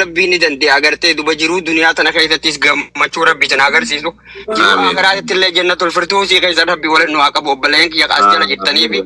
Rabbiin ni dande'a agartee duba jiruu duniyaa tana keessattis gammachuu Rabbi isin haa agarsiisu. Jiruu Amiin. akiraatitti illee jannatul firdoosii keessa Rabbi waliin nu haa qabu obboleeyyan kiyya kaas jala jirtanii fi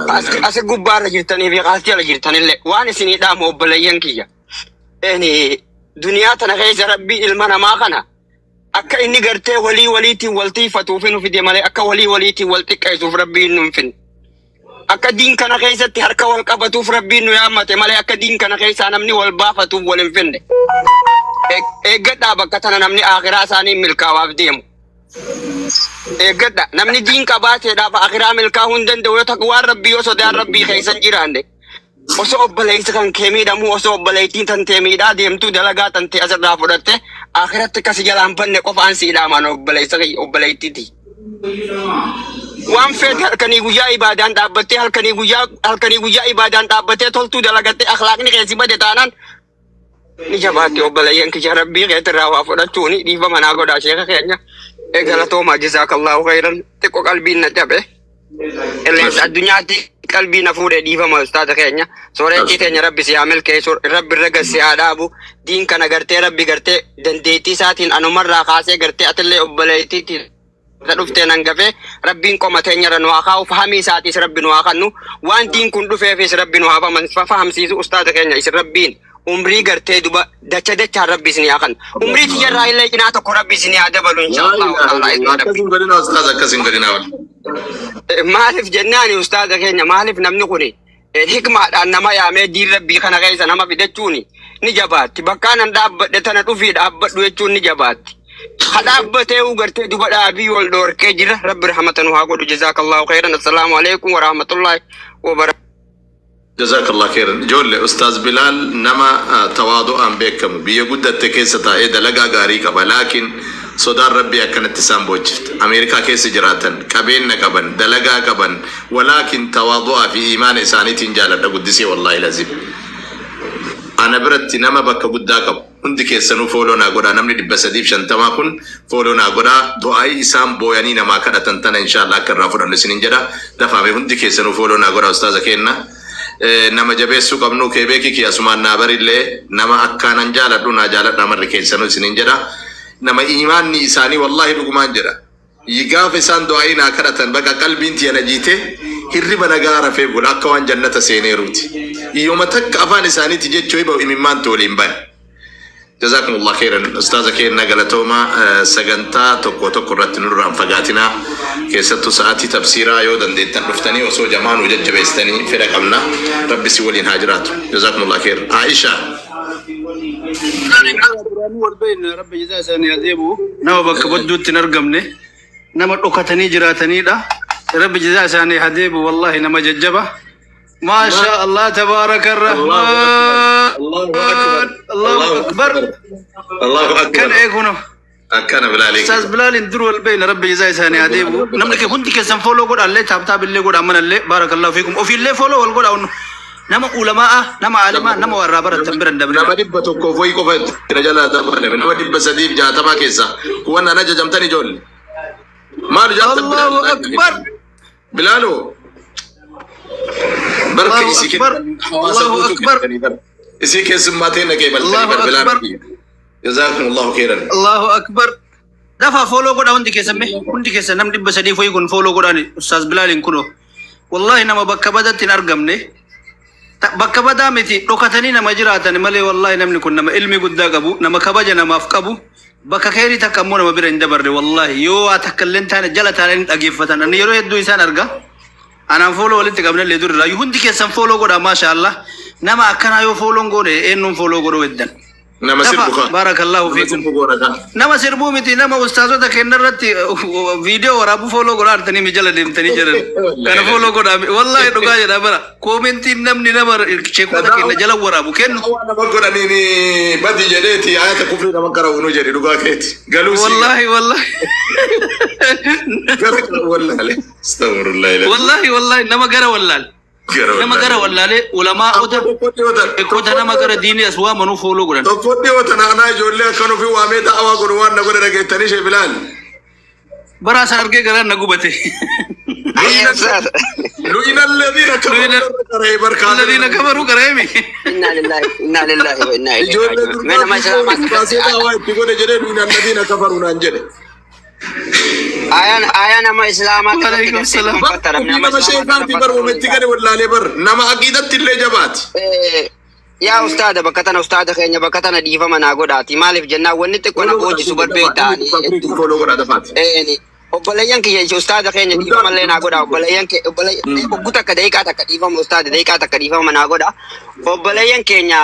kaas as gubbaarra jirtanii fi kaas jala jirtanillee waan isinii dhaamu obboleeyyan kiyya. Eni duniyaa tana keessa Rabbi ilma namaa kana akka inni gartee walii waliitiin wal tiifatuuf nu fide malee akka walii waliitiin wal xiqqeessuuf Rabbiin nu hin finne. Akka diin kana keessatti harka wal qabatuuf Rabbiin nu yaammate malee akka diin kana keessaa namni wal baafatuuf wal hin finne. Eeggadhaa bakka tana namni akhiraa isaanii milkaawaaf deemu. Eeggadha namni diin qabaateedhaaf akhiraa milkaa'uu hin danda'u yoo taqwaan Rabbii yoo sodaan Rabbii keessa hin jiraanne. Osoo obboleessi kan kee miidhamuu osoo obboleettiin tan tee miidhaa deemtuu dalagaa tan tee asirraa fudhatte akhiratti akka si jalaan banne qofaan sii dhaamaan obboleessa kiyya obboleettiiti. Waan feete halkanii guyyaa ibaadaan dhaabbattee halkanii guyyaa ibaadaan dhaabbattee toltuu dalagattee akhlaaqni kee si bade taanaan ni jabaatti obboleeyyan kiyya rabbii keetirraa waa fudhachuuni dhiifama naa godhaa sheeka keenya. E galatoomaa jazaakallahu khayran xiqqo qalbiin na cabe. Qilleensa addunyaatti qalbii na fuudhe dhiifama ustaaza keenya. Sooreettii teenya rabbi si haa milkeessu rabbi irra gad si haa dhaabu diin kana gartee rabbi gartee dandeettii isaatiin anumarraa kaasee gartee atillee obboleettiitti isa dhufteen hangafee rabbiin qoma teenyarra nu haa kaa'u fahamii isaatiis rabbi nu haa kannu waan diin kun dhufeefis rabbi nu haa fahamsiisu ustaaza keenya isin rabbiin umrii gartee duba dacha dachaan rabbi isin haa kannu umrii tiyyarraa illee cinaa tokko rabbi isin haa dabalu insha Allahu ta'ala isin rabbi. Akkas hin godhinaa ustaaz, akkas hin godhinaa wal. Maaliif jennaani ustaaza keenya maaliif namni kun hikmaadhaan nama yaamee diin rabbii kana keessa nama fidachuun ni jabaatti. Bakka anan dhaabbadhe tana dhufii dhaabbadhu jechuun ni jabaatti. Ha dhaabbatee gartee duba dhaabii wal dhoorkee jira. Rabbi rahmata nu haa godhu. Jazaakallahu khairan. Assalaamu alaikum wa rahmatullahi wa barakatuh. Jazakallah khairan. Ijoollee Ustaaz Bilaal nama tawaadu'aan beekamu biyya guddatte keessa taa'ee dalagaa gaarii qaba. Laakiin sodaan Rabbii akkanatti isaan boochifte. Ameerikaa keessa jiraatan, qabeenya qaban, dalagaa qaban, walaakin tawaadu'aa fi iimaana isaaniitiin jaaladha guddisee wallaahi lazim. Ana biratti nama bakka guddaa qabu. Hundi keessanuu follow naa godhaa namni 350 kun follow naa godhaa du'aayii isaan booyanii namaa kadhatan tana inshallah akka irraa fudhannu isinin jedha dafaame hundi keessanuu follow naa godhaa ustaaza keenna nama jabeessuu qabnu keebeekii kiyya asumaan naa barillee nama akkaanan jaaladhu naa jaaladha marri keessanuu isinin jedha nama iimaanni isaanii wallaahi dhugumaan jedha Gaafa isaan du'aa'ii naa kadhatan baqa qalbiin tiyya na jiite hirriba nagaa rafee bula akka waan jannata seeneeruuti. Yooma takka afaan isaaniiti jechuu bahu imimmaantu waliin bahe. Jazakumullah khairan ustaaza keenya galatooma sagantaa tokko tokko irratti nurraa hin fagaatinaa keessattuu sa'aatii tafsiiraa yoo dandeettan dhuftanii osoo jamaa nu jajjabeessitanii fedha qabna rabbi si waliin haa jiraatu. Jazakumullah khairan. Aisha. Duraanuu wal beekna rabbi jazaa isaanii haa deebi'u. Nama bakka badduutti hin argamne nama dhokatanii jiraatanidha. Rabbi jazaa isaanii haa deebi'u wallahi nama jajjaba. Maasha Allah tabaaraka rahmaan. Allahu akbar. Allahu akbar. Allahu akbar. Kan eegunu. Akkana Bilaalee. Ustaaz Bilaaliin dur wal beekna rabbi jazaa isaanii haa deebi'u. Namni kee hundi keessan follow godha illee tap tap illee godha manallee baarakallahu fiikum. Ofiillee follow wal godha onnu. Nama ulama'a nama aalimaa nama warraa baratan bira hin dabrina. Nama 100 wayii qofa itti jala dabale. Nama 360 keessaa. Kuwan ana jajamtan ijoollee. Maal jaartan Allahu akbar. Bilaaloo. Barka Allahu isii akbar. kennan hawaasa Allahu guutuu akbar. kennitanii bara. Isii keessummaa ta'e naqee baltanii Allahu bara akbar. Bilaal. Jazakumullahu khairan. Allahu akbar. Dafa follow godha hundi keessan mee hundi keessan namni 300 foyii kun follow godhaani Ustaaz Bilaaliin kunoo. Wallahi nama bakka badatti hin argamne. Bakka badaa miti dhokatanii nama jiraatan malee wallahi namni kun nama ilmi guddaa qabu nama kabaja namaaf qabu bakka keerii takka ammoo nama bira hin dabarre wallahi yoo waa takka illee hin taane jala taa'anii dhageeffatan ani yeroo hedduu isaan arga. Anaan follow walitti qabna illee dur irraa hundi keessan follow godha maasha Allah nama akkanaa yoo follow goone eenyuun follow godhuu heddan. Nama Dafa sirbu kaa. baarakallahu Nama fiikum. sirbu goona kaa. Nama sirbuu miti nama ustaazota kenna irratti viidiyoo waraabuu follow godhaa artanii mi jala deemtanii jiran. Kana follow godhaa wallahi dhugaa jedha bara koomentiin namni nama sheekota kenna jala waraabu kennu. Waan nama godhaniin badi jedheeti ayata kufrii nama qara'u nu jedhi dhugaa keeti. Galuu sii Wallahi wallahi. gara gara wallaale. Astaghfirullah. Wallahi wallahi nama gara wallaale. Nama gara wallaalee ulamaa'ota sheekota nama gara diinii as waamanuu follow godhan. Tokko dhiyoo tana anaa ijoollee akkan ofii waamee da'awaa godhu waan na godhe dhageettanii ishee Bilaal. Baraa san argee garaan na gubate. Lu'ina lu'ina alladhiina kafaruu qara'ee barkaata. Alladhiina kafaruu qara'eemi. Innaa lillaahi innaa lillaahi wa innaa ilayhi Ijoollee raaji'uun. Mee nama durbaa islaamaa baasee daawaa itti godhe jedhee lu'ina alladhiina kafaruu naan jedhe. Ayaan ayaa nama islaamaa irratti Waalaikum gartee salaam. duuba fattaram Ofii nama nama islaamaa sheekaati bar uumetti gade wallaalee bar nama aqiidatti illee jabaati. Yaa ustaada bakka tana ustaada keenya bakka tana dhiifama naa godhaati maaliif jennaan wanni xiqqoo na boojisu barbeektaani. Follow godhaa dafaati. Eeni obboleeyyan kiyya ishee ustaada keenya dhiifama illee naa godha obboleeyyan kee obboleeyyan oggu takka daqiiqaa takka dhiifama ustaada daqiiqaa takka dhiifama naa godha obboleeyyan keenya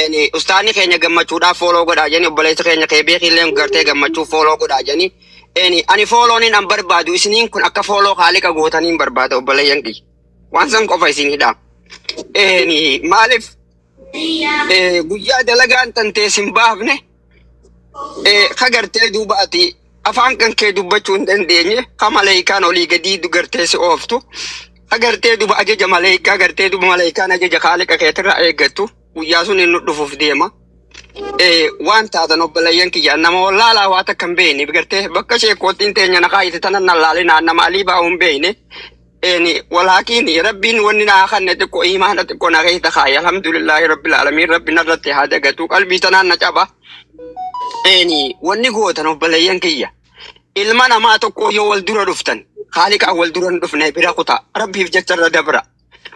eeni ustaadni keenya gammachuudhaaf follow godhaa jeni obboleessi keenya kee beekillee gartee gammachuu follow godhaa jeni eeni ani followniin an barbaadu isiniin kun akka follow haaliqa gootaniin barbaada obboleeyyan kiyya waan san qofa isinidha eeni maaliif guyyaa dalagaan tantee sin baafne ka gartee duuba ati afaan kan kee dubbachuu hin dandeenye ka maleekaan olii gadii gartee si ooftu ka gartee duuba ajaja maleekaa gartee duuba maleekaan ajaja haaliqa keetirraa eeggattu guyyaa sun inni dhufuuf deema. Waan taatan obboleeyyan kiyya nama wallaalaa waa takka hin beekne gartee bakka sheekootiin teenya na kaayite tanan na laalinaa nama alii baa'uu hin beekne. Eni walaakiin rabbiin wanni naa kanne xiqqoo imaana xiqqoo na keessa kaaye alhamdulillahi rabbil aalamiin rabbi narratti haa dagatu qalbii tanaan na caba. Eni wanni gootan obboleeyyan kiyya ilma namaa tokko yoo wal dura dhuftan haaliqaan wal dura hin dhufne bira kutaa rabbiif jecha irra dabra.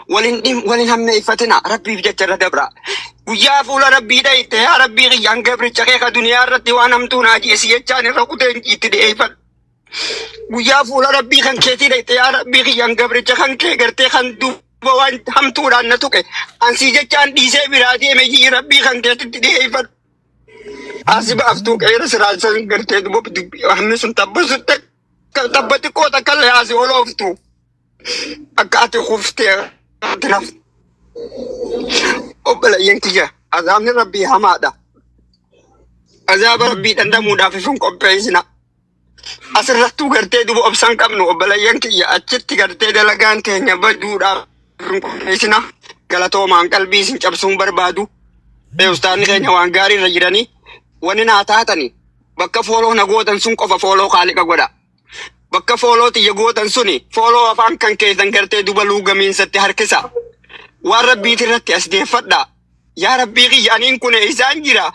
Walin dhim walin hammeeffatina rabbiif jecha irra dabra. Guyyaa fuula rabbii dhayite yaa rabbii kiyyaan gabricha kee ka duniyaa irratti waan hamtuu naa jeesi jechaan irra kuteen itti dhiyeeffadhu. Guyyaa fuula rabbii kan keetii dhayite yaa rabbii kiyyaan gabricha kan kee gartee kan duuba waan hamtuudhaan na tuqe ansii jechaan dhiisee biraa deeme jii rabbii kan keetitti dhiyeeffadhu. Asi baaftuu qeera siraan gartee duuba dubbii hammi sun tabba sun tabba xiqqoo takka illee asi ol ooftu akka ati kuftee ati raftu. Obboleeyyan kiyya azaabni rabbii hamaadha. Azaaba rabbii dhandhamuudhaaf ifin qopheessina. Asirrattuu gartee duuba obsan qabnu obboleeyyan kiyya achitti gartee dalagaan teenya baduudhaaf ifin qopheessina. Galatoomaan qalbii isin cabsuun barbaadu. Ustaanni keenya waan gaarii irra jiranii wanni naa taatani bakka follow na gootan sun qofa follow haaliqa godha. Bakka follow tiyya gootan suni follow afaan kan keessan gartee duba luugamiinsatti harkisa. Waan rabbiit irratti as deeffadha. Yaa rabbii kiyya aniin kun isaan jira.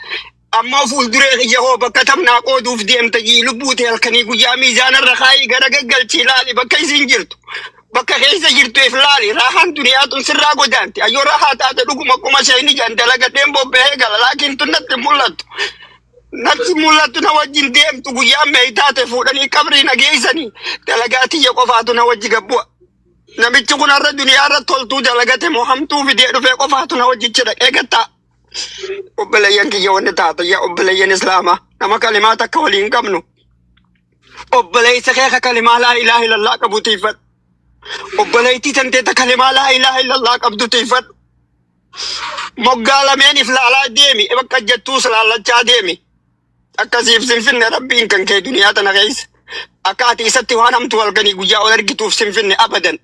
Ammoo fuulduree kiyya hoo bakka tamnaa qooduuf deemta jii lubbuu ta'e halkanii guyyaa miizaanarra kaayii gara gaggalchii laali bakka isiin jirtu. Bakka keessa jirtu if laali raahaan duniyaa tun sirraa godaanti. Ayyoo raahaa taate dhuguma akkuma isheen ijaan dalagadheen bobba'ee gala laakiin tun natti hin mul'attu. Natti mul'attu na wajjin deemtu guyyaa meeytaate fuudhanii qabrii na geessanii dalagaa tiyya qofaatu na wajji gabbu'a. Namichi kun har'a duniyaa irra toltuu dalagate moo hamtuu fidee dhufee qofaatu na wajjichi dhaqee gattaa. Obboleeyyan kiyya wanni taata yaa obboleeyyan islaamaa nama kalimaa takka waliin qabnu. Obboleessa kee ka kalimaa laa ilaaha illallah qabu tiifadhu. Obboleettii tantee ta kalimaa laa ilaaha illallah qabdu tiifadhu. Moggaa lameeniif laalaa deemi bakka jettuus laallachaa deemi. Akkasiif sinfinne rabbiin kan kee duniyaa tana keessa. Akka ati isatti waan hamtuu halkanii guyyaa ol argituuf sinfinne abadan.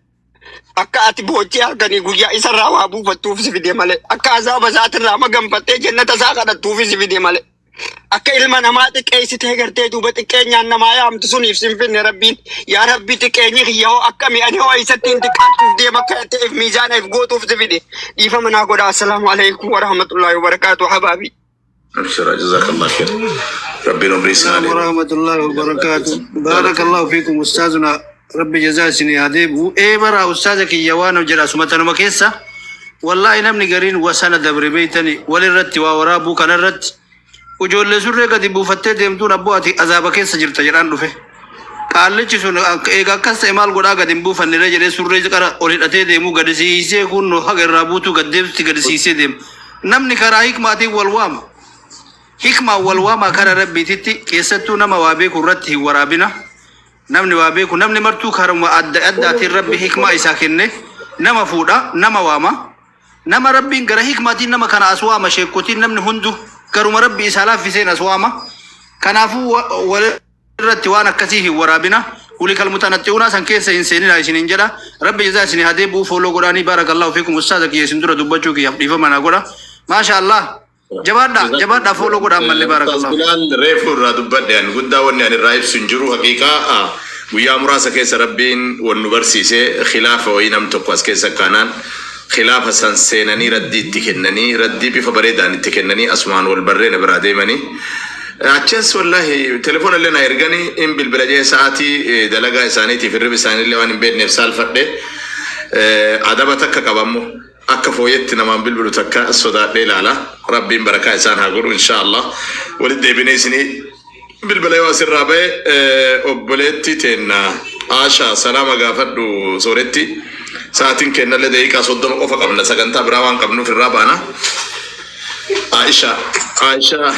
Akka ati boochee halkanii guyyaa isarraa waa buufattuuf si fide malee. Akka azaaba isaatirraa maganfattee jannata isaa kadhattuuf si fide malee. Akka ilma namaa xiqqeessitee gartee duuba xiqqeenyaan namaa yaamtu suniif sinfinne rabbiin. Yaa rabbi xiqqeenyi kiyya hoo akkami ani hoo isatti hin xiqqaattuuf deema akka ta'eef miizaana if gootuuf si fide. Dhiifama naa godha. Assalaamu alaikum warahmatullaahi wabarakaatu habaabi. Abshira jazakallah khair. Rabbiin umrii isin haa السلام dheeressu. ورحمة الله وبركاته بارك الله فيكم أستاذنا ربي جزاه سني هذيب إيه برا أستاذك يوانو جرا سمتنا كيسة والله نمني قرين وسنة دبر بيتني وللرت وورابو كان الرت وجول سرة قد بوفتة ديمتون أبو أتي أذاب كيسة جرت جران رفه qaallichi sun eega akkas ta'e maal godhaa gadi hin buufanne jedhee surree qara ol hidhatee deemuu gadi siisee kun haga irraa buutuu gad deemti gadi siisee deema. Namni karaa hikmaatiin wal waama. Hikmaan wal waamaa kara rabbiititti keessattuu nama waa beeku irratti hin waraabina. Namni waa beeku namni martuu karuma adda addaatiin rabbi hikmaa isaa kenne nama fuudha nama waama. Nama rabbiin gara hikmaatiin nama kana as waama sheekotiin namni hundu garuma rabbi isaa laaffiseen as waama. Kanaafuu wal irratti waan akkasii hin waraabina. Hulikal mutanatti'uunaa san keessa hin seenina isiniin jedha. Rabbi jazaa isinii haa deebi'u follow godhaanii barakallahu fiikum ustaaza kiyya isin dura dubbachuu kiyyaaf dhiifama naa godha. Maasha Allah. Jabaadha jabaadha follow godhaan mallee Ustaaz barakallahu. Bilaal reefu irraa dubbadhe ani guddaa wanni ani irraa ibsu hin jiru haqiiqaa. Guyyaa muraasa keessa Rabbiin wal nu barsiise. Khilaafa wayii nam tokko as keessa kaanaan khilaafa san seenanii raddii itti kennanii, raddii bifa bareedaan itti kennanii, asumaan wal barree na biraa deemanii. Achas wallaahi telefoona illee na erganii in bilbila jee sa'aatii dalagaa isaaniitiif hirriba isaaniillee waan hin beekneef saalfadhe. Adaba takka qaba ammoo akka fooyetti namaan bilbilu takka sodaadhee ilaala. Rabbiin barakaa isaan haa godhu, insha Allah. Walitti deebinee isinii bilbila yoo asirraa ba'e. Obboleetti teenna Aashaa salaama gaafadhu sooretti. Sa'aatiin kennallee daqiiqaa 30 qofa qabna, sagantaa biraa waan qabnuuf irraa baana. Aisha, Aisha.